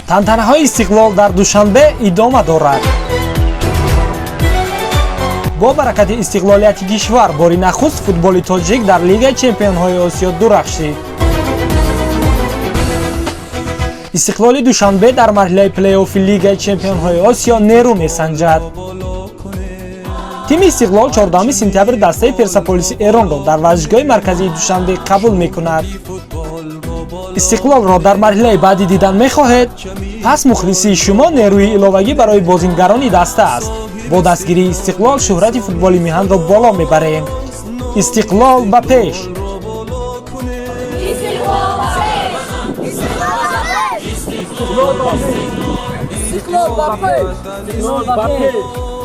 Тантанаҳои Истиқлол дар Душанбе идома дорад. Бо баракати истиқлолияти кишвар бори нахуст футболи тоҷик дар Лигаи чемпионҳои Осиё дурахшид. Истиқлоли Душанбе дар марҳилаи плей-оффи Лигаи чемпионҳои Осиё нерӯ месанҷад. Тими Истиқлол 14 сентябр дастаи Персаполиси Эронро дар варзишгоҳи марказии Душанбе қабул мекунад. Истиқлолро дар марҳилаи баъдӣ дидан мехоҳед? Пас мухлисии шумо нерӯи иловагӣ барои бозингарони даста аст. Бо дастгирии Истиқлол шӯҳрати футболи миҳанро боло мебарем. Истиқлол ба пеш! Истиқлол ба пеш! Истиқлол ба пеш!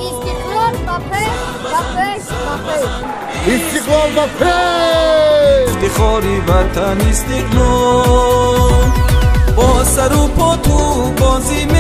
Истиқлол ба пеш, ба пеш, ба пеш! Истиқлол ба пеш! Ифтихори ватан Истиқлол, бо сару по ту бозӣ.